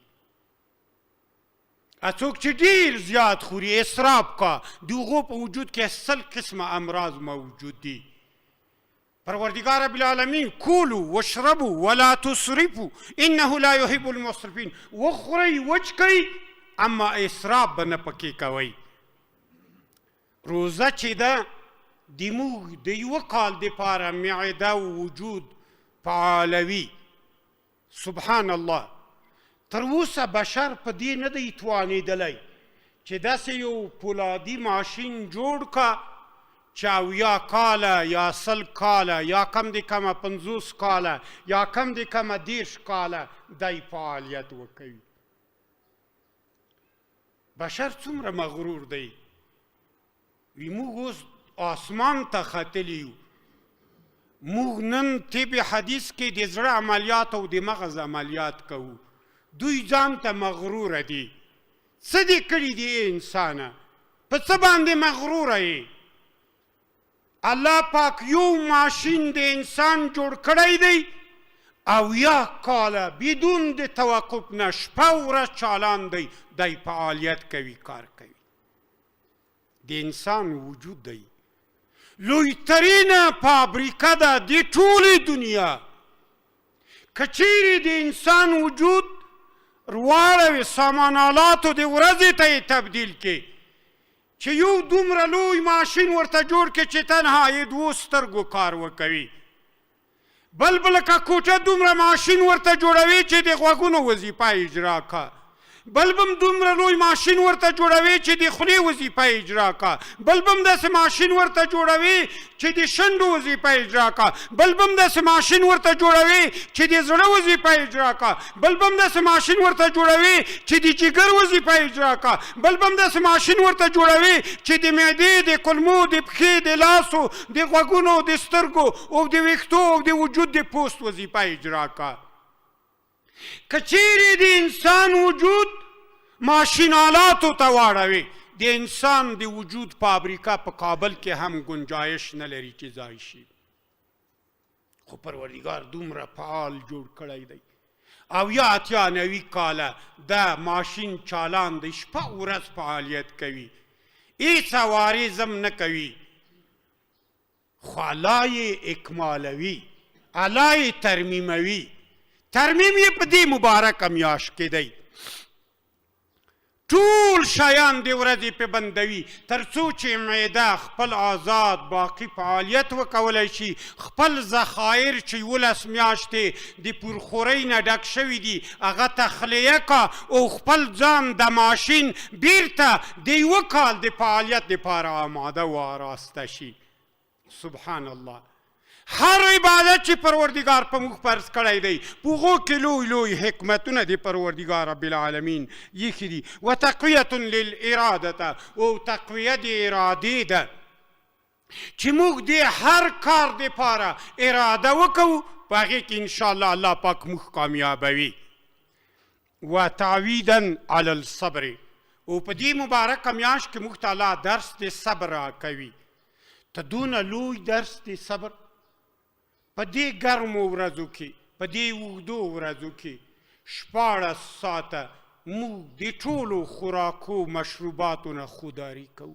څوک چې ډېر زیات خوري، اسراف کا، د هغو په وجود کې 100 قسمه امراض موجود دي. پروردګار رب العالمین کولو واشربو ولا تسرفو انه لا يحب المسرفین، وخورئ وچکئ اما اسراف به نه پکې کوئ. روزه چې ده د موږ د یوه کال دپاره معده او وجود فعالوي. سبحان الله، تر اوسه بشر په دې نه دی توانېدلی چې داسې یو پولادي ماشین جوړ کا چې 70 کاله یا 100 کاله یا کم د کمه 50 کاله یا کم د کمه 30 کاله دی فعالیت وکوي. بشر څومره مغرور دی، وی موږ اوس آسمان ته ختلي یو، موږ نن طب حدیث کې د زړه عملیات او د مغز عملیات کوو. دوی ځان ته مغروره دي. څه دې کړي دي ای انسانه؟ په څه باندې مغروره یې؟ الله پاک یو ماشین د انسان جوړ کړی دی، 70 کاله بدون د توقف نه شپه ورځ چالان دی، دی فعالیت کوي، کار کوي. د انسان وجود دی لوی ترینه فابریکه ده د ټولې دنیا. که چیرې د انسان وجود رواړوي، سامانالاتو د ورځې ته یې تبدیل کړي، چې یو دومره لوی ماشین ورته جوړ کړي چې تنها یې دوو سترګو کار وکوي، بل بل که کوټه دومره ماشین ورته جوړوي چې د غوږونو وظیفه اجرا کا، بل به هم دومره لوی ماشین ورته جوړوي چې د خولې وظیفه اجرا کا، بل به هم داسې ماشین ورته جوړوي چې د شونډو وظیفه اجرا کا، بل به هم داسې ماشین ورته جوړوي چې د زړه وظیفه اجرا کا، بل به هم داسې ماشین ورته جوړوي چې د جګر وظیفه اجرا کا، بل به هم داسې ماشین ورته جوړوي چې د معدې، د کولمو، د پښې، د لاسو، د غوږونو، د سترګو او د ویښتو او د وجود د پوست وظیفه اجرا کا. که چیرې د انسان وجود ماشین آلاتو ته واړوي، د انسان د وجود فابریکه په کابل کې هم گنجایش نه لري چې ځای شي. خو پروردګار دومره فعال جوړ کړی دی، او یا 80 90 کاله دا ماشین چالان دی، شپه ورځ فعالیت کوي، هیڅ عوارض هم نه کوي، خو الله یې اکمالوي، الله یې ترمیموي. ترمیم یې په دې مبارکه میاشت کې دی. ټول شیان د ورځې په بندوي تر څو چې معده خپل آزاد باقي فعالیت وکولی شي، خپل ذخایر چې 11 میاشتې د پورخورۍ نه ډک شوي دي هغه تخلیه کا او خپل ځان د ماشین بیرته د یوه کال د فعالیت دپاره آماده و آراسته شي. سبحان الله. هر عبادت چې پروردګار په موږ فرض کړی دی په هغو کې لوی لوی حکمتونه د پروردګار رب العالمین ایښي دي. وتقویة للارادة، او تقویه د ارادې ده چې موږ د هر کار دپاره اراده وکوو، په هغې کې انشاءالله الله پاک موږ کامیابوي. وتعویدا علی الصبر، او په دې مبارکه میاشت کې موږ ته الله درس د صبر راکوي. ته دونه لوی درس دی صبر په دې ګرمو ورځو کې، په دې اوږدو ورځو کې 16 ساعته موږ د ټولو خوراکو مشروباتو نه خوداري کوو.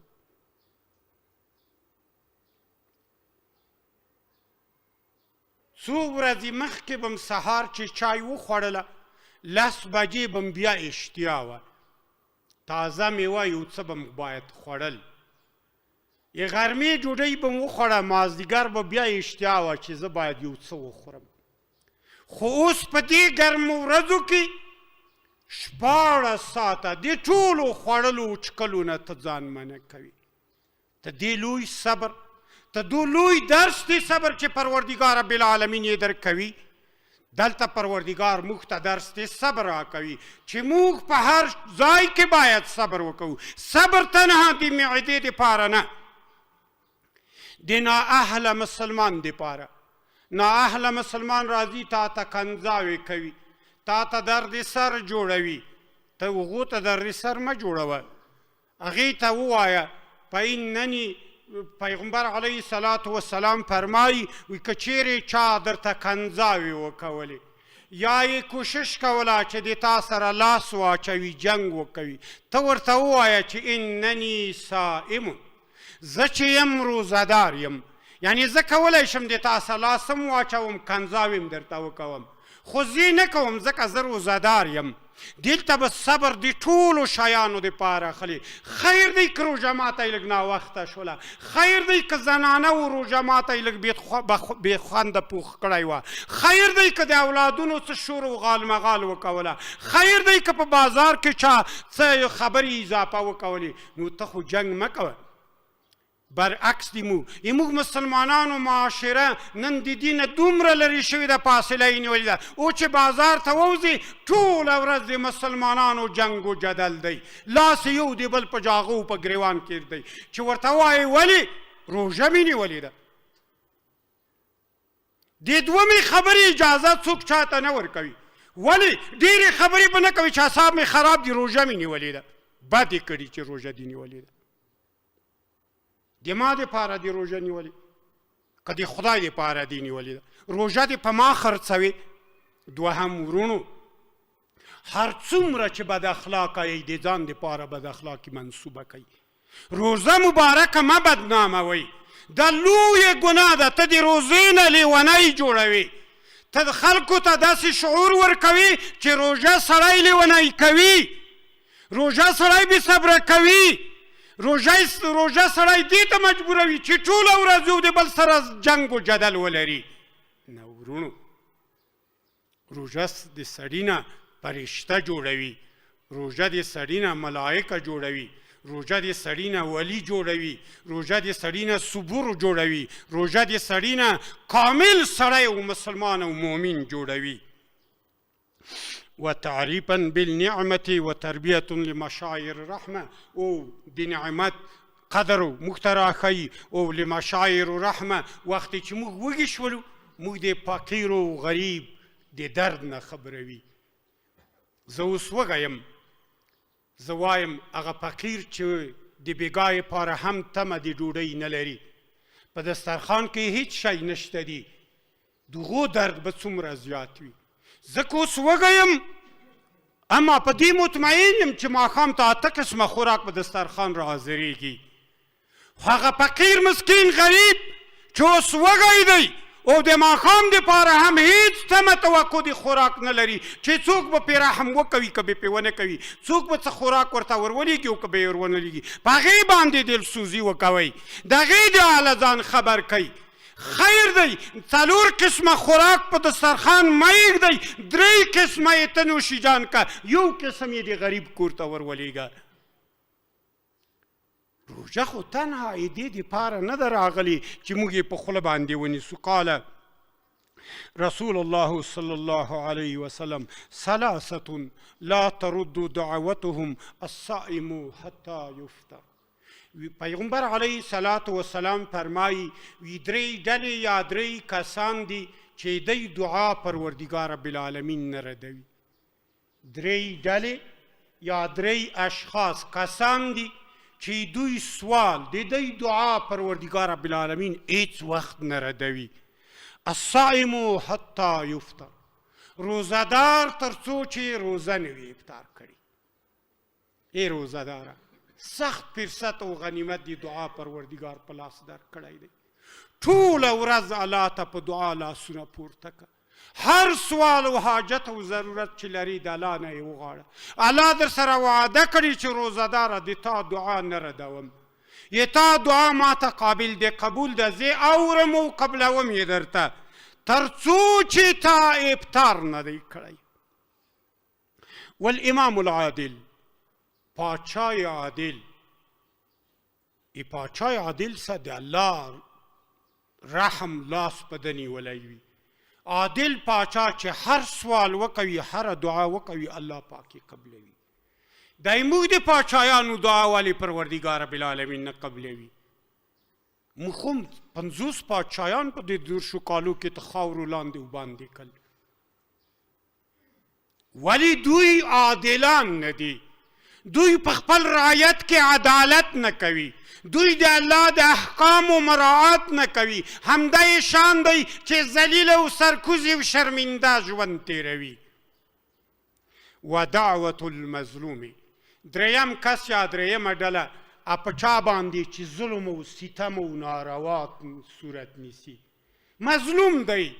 څو ورځې مخکې به م سهار چې چای وخوړله 10 بجې به م بیا اشتیا وه، تازه میوه یو څه به م باید خوړل، یې غرمې ډوډۍ به م وخوړه، مازدیګر به بیا اشتیا وه چې زه باید یو څه وخورم. خو اوس په دې ګرمو ورځو کې 16 ساعته د ټولو خوړلو چکلو نه ته ځان منع کوي. ته دې لوی صبر، ته دو لوی درس دی صبر چې پروردګار رب العالمین یې درکوي. دلته پروردګار موږ ته درس دی صبر راکوي چې موږ په هر ځای کې باید صبر وکړو. صبر تنها د معدې دپاره نه، د نااهله مسلمان دپاره. نااهله مسلمان راځي تا ته کنځاوې کوي، تا ته درد سر جوړوي، ته هغو ته درد سر مه جوړوه، هغې ته ووایه فإنني پیغمبر علیه الصلاة والسلام فرمایي وی که چیرې چا درته کنځاوې وکولې یا یې کوشش کوله چې د تا سره لاس واچوي جنګ وکوي، ته ورته ووایه چې انني صائم، زه چې یم روزهدار یم، یعنی زه کولی شم د تا سره لاس هم واچوم کنځاوې هم درته وکوم، خو زه نه کوم ځکه زه روزهدار یم. دلته به صبر د ټولو شیانو دپاره اخلي. خیر دی که روژه ماته یې لږ ناوخته شوله، خیر دی که زنانه و روژه ماته یې لږ بې خونده پوخ کړی وه، خیر دی که د اولادونو څه شور و غالمغال وکوله، خیر دی که په بازار کې چا څه خبرې اضافه وکولې، نو ته خو جنګ مه کوه. برعکس دی موږ موږ مسلمانانو معاشره نن د دینه دومره لرې شوې ده، فاصله یې نیولې ده، او چې بازار ته ووځي ټوله ورځ د مسلمانانو جنګ و جدل دی، لاس یو د بل په جاغو په ګریوان کې دی چې ورته وایي ولې روژه مې نیولې ده. د دومې خبرې اجازه څوک چاته نه ورکوي. ولې ډېرې خبرې به نه کوي چې اعصاب مې خراب دي روژه مې نیولې ده، بد یې کړي چې روژه دې نیولې ده. د ما دپاره دې روژه نیولې که د خدای دپاره دې نیولې ده، روژه دې په ما خرڅوې. دوهم وروڼو، هر څومره چې بد اخلاقه یئ د ځان دپاره بد اخلاقي منسوبه کوي. روزه مبارکه مه بدناموئ، دا لویه ګناه ده. ته د روزې نه لیونی جوړوې، ته خلکو ته داسې شعور ورکوي چې روژه سړی لیونی کوي، روژه سړی بې صبره کوي، روژه سړی دې ته مجبوروي چې ټوله ورځ یو د بل سره جنګ و جدل ولري. نه وروڼو، روژه د سړي نه فرشته جوړوي، روژه د سړي نه ملائکه جوړوي، روژه د سړي نه ولي جوړوي، روژه د سړي نه صبور جوړوي، روژه د سړي نه کامل سړی او مسلمان او مؤمن جوړوي. وتعریفا بالنعمة وتربیة لمشاعر الرحمة، او د نعمت قدر موږ ته راښیي، او لمشاعر الرحمة وخت چې موږ وږي شولو موږ د فقیر او غریب د درد نه خبروي. زه اوس وږی یم، زه وایم هغه فقیر چې د بېګا لپاره هم تمه د ډوډۍ نه لري، په دسترخوان کې هیڅ شی نشته دي، دغو درد به څومره زیات وي. ځکه اوس وږی یم، اما په دې مطمئن یم چې ماښام ته اته قسمه خوراک په دسترخوان را حاضرېږي. خو هغه فقیر مسکین غریب چې اوس وږی دی او د ماښام دپاره هم هیڅ تمه توقع د خوراک نه لري چې څوک به پرې رحم وکوي که به پرې ونه کوي، څوک به څه خوراک ورته ورولېږي او که به یې ورونه لېږي، په هغې باندې دلسوزي وکوئ، د هغې د حاله ځان خبر کړئ. خیر دی، څلور قسمه خوراک په دسترخوان مه ایږدئ، درې قسمه یې ته نوشي جان که، یو قسم یې د غریب کور ته ورولېږه. روژه خو تنها یې دې دپاره نه ده راغلې چې موږ یې په خوله باندې ونیسو. قال رسول الله صلی الله علیه وسلم ثلاثة لا ترد دعوتهم الصائم حتی یفطر. پیغمبر علیه الصلاة والسلام فرمایي وی درې ډلې یا درې کسان دي چې دی دعا پروردګار رب العالمین نه ردوي. درې ډلې یا درې اشخاص کسان دي چې دوی سوال د دوی دعا پروردګار رب العالمین هیڅ وخت نه ردوي. الصائم حتی یفطر، روزهدار تر څو چې روزه نه وي افطار کړي. ای روزهداره، سخت فرصت او غنیمت دی دعا پروردګار په لاس درکړی دی. ټوله ورځ الله ته په دعا لاسونه پورته که، هر سوال او حاجت او ضرورت چې لري د الله نه یې وغواړه. الله در سره وعده کړې چې روزهداره د تا دعا نه ردوم، یې تا دعا ما ته قابل دی قبول ده، زه اورم او قبلوم یې درته تر څو چې تا افطار نه دی کړی. والامام العادل، پاچای عادل، ای پاچای عادل سه د الله رحم لاس په ده نیولی وي. عادل پاچا چې هر سوال وکوي، هره دعا وکوي، الله پاک یې قبلوي. دی موږ د پاچایانو دعا ولې پروردګار رب العالمین نه قبلوي؟ موږ هم 50 پاچایان په دې 30 کالو کې تر خاورو لاندې وباندې کړل. ولی دوی عادلان نه دي، دوی په خپل رعیت کې عدالت نه کوي، دوی د الله د احکامو مراعات نه کوي. همدا یې شان دی چې ذلیل او سرکوزي او شرمنده ژوند تېروي. ودعوة المظلوم، دریم کس یا دریمه ډله په چا باندې چې ظلم او ستم او ناروا صورت نیسي، مظلوم دی،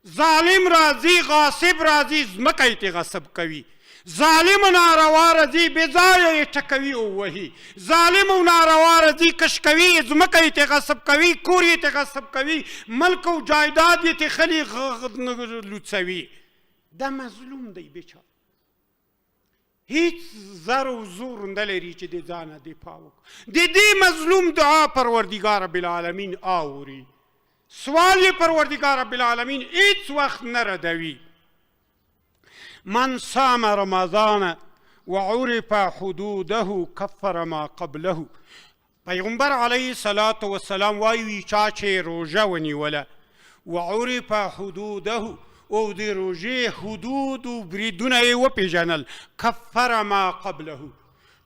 ظالم راځي، غاصب راځي، ځمکه یې ترې غصب کوي، ظالم او ناروا راځي، بې ځایه یې ټکوي او وهي، ظالم او ناروا راځي، کشکوي یې، ځمکه یې ترې غصب کوي، کور یې ترې غصب کوي، ملک او جایداد یې ترې خلي لوڅوي. دا مظلوم دی بیچاره، هیڅ زر او زور نه لري چې د ځانه دفاع وکړي. د دې مظلوم دعا پروردګار رب العالمین اوري، سوال یې پروردګار رب العالمین هیڅ وخت نه ردوي. من صام رمضان وعرف حدوده کفر ما قبله. پیغمبر علیه الصلاة والسلام وایي چا چې روژه ونیوله وعرف حدوده او د روژې حدود او بریدونه یې وپېژنل، کفر ما قبله،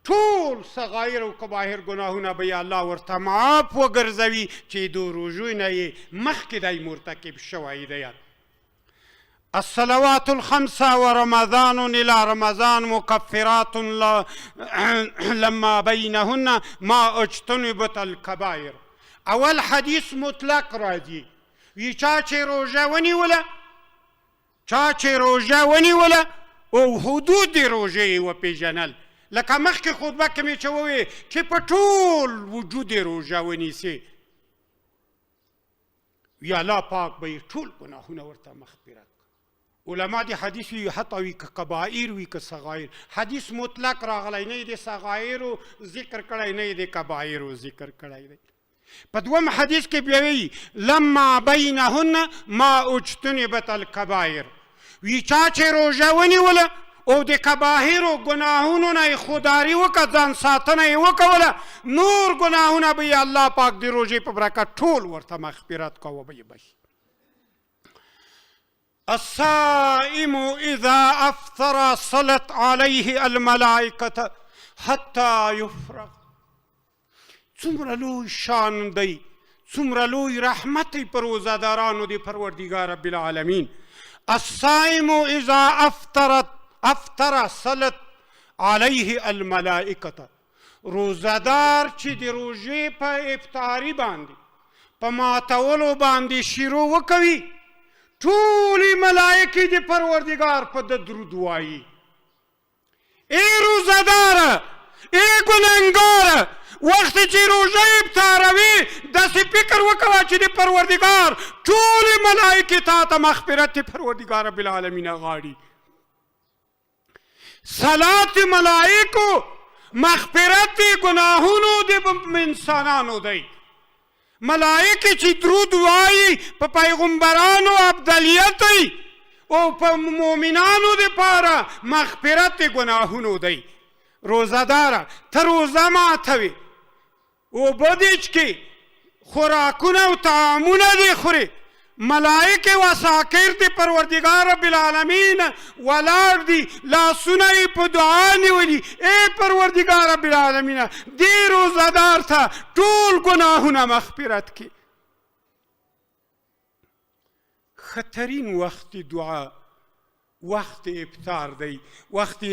ټول صغایر او کباهر ګناهونه به یې الله ورته معاف وګرځوي چې د روژې نه یې مخکې دی مرتکب شوی دی. الصلوات الخمسة ورمضان إلى رمضان مكفرات لما بينهن ما اجتنبت الكبائر. اول حدیث مطلق راځي، وی چا چې روژه ونیوله، چا چې روژه ونیوله او حدود د روژې یې وپېژنل، لکه مخکې خطبه کې مې چې وویل چې په ټول وجود یې روژه ونیسي، وی الله پاک به یې ټول ګناهونه ورته مغفرت کړي. علما د حدیث وی حتی وی که کبائر وی که صغائر، حدیث مطلق راغلی، نه د صغائرو ذکر کړی، نه د کبائرو ذکر کړی دی. په دوم حدیث کې بیا وی لما بینهن ما اجتنبت الکبائر، وی چا چې روژه ونیوله او د کباهرو ګناهونو نه یې خوداري وکړه، ځان ساتنه یې وکوله، نور ګناهونه به یې الله پاک د روژې په برکت ټول ورته مغفرت کوه به یې بخښي. الصائم اذا افطر صلت عليه الملائکه حتى يفرغ. څومره لوی شان دی، څومره لوی رحمت دی پر روزهدارانو دی پروردګار رب العالمین. الصائم اذا افطرت افطر صلت عليه الملائکه، روزهدار چې د روژې په افطاري باندې په ماتولو باندې شروع وکوي، ټولې ملایکې د پروردګار په ده درود وایي. ای روزهداره، ای ګنهګاره، وخت چې روژه افطاروي داسې فکر وکوه چې د پروردګار ټولې ملایکې تا ته مغفرت د پروردګار رب العالمین غواړي. صلات ملائکو مغفرت ګناهونو د انسانانو دی. ملائکې چې درود وایي په پیغمبرانو افضلیت دی او په مؤمنانو دپاره مغفرت ګناهونو دی. روزهداره ته روزه ماتوې، اوبه دې څکې، خوراکونه او طعامونه دې خورې، ملائکې و عساکر د پروردګار رب العالمین ولاړ دي، لاسونه یې په دعا نیولي، ای پروردګار رب العالمین دې روزهدار ته ټول ګناهونه مغفرت کړي. ښه ترین وخت دعا وخت افطار دی، وخت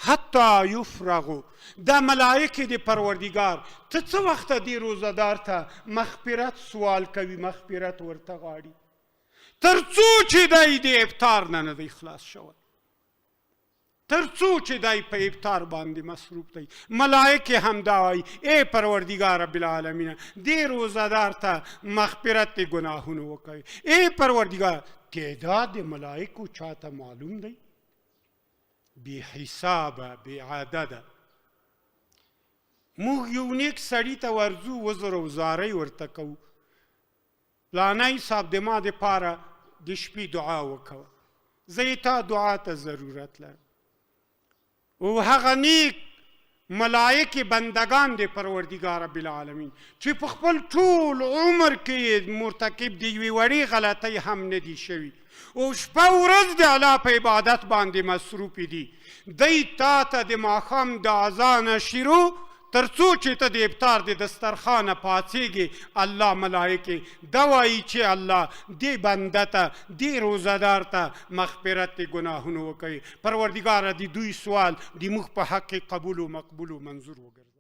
حتی یفرغو. دا ملائکې د پروردګار ته څه وخت دې روزهدار ته مغفرت سوال کوي، مغفرت ورته غواړي، تر څو چې دی د افطار نه نه دی خلاص شوی، تر څو چې دی په افطار باندې مصروف دی. ملائکې هم دا وایي ای پروردګار رب العالمین دې روزهدار ته مغفرت د ګناهونو وکوي. ای پروردګار، تعداد ملائکو چاته معلوم دی؟ بې حسابه، بې عدده. موږ یو نیک سړي ته ورځو، وزر او زارۍ ورته کوو، پلانی صاحب د ما دپاره د شپې دعا وکوه، زه یې تا دعا ته ضرورت لرم. او هغه نیک ملائکې بندگان دی پروردګار رب العالمین چې په خپل ټول عمر کې مرتکب دی یوې وړې غلطۍ هم نه دي شوي او شپه ورځ د الله په عبادت باندې مصروف دي، دی تا ته د ماښام د اذانه شروع تر څو چې ته د افطار د دسترخوانه پاڅېږې، الله ملایکې دا وایي چې الله دې بنده ته، دې روزهدار ته مغفرت د ګناهونو وکوي. پروردګاره د دوی سوال د موږ په حق کې قبول و مقبول و منظور وګرځوي.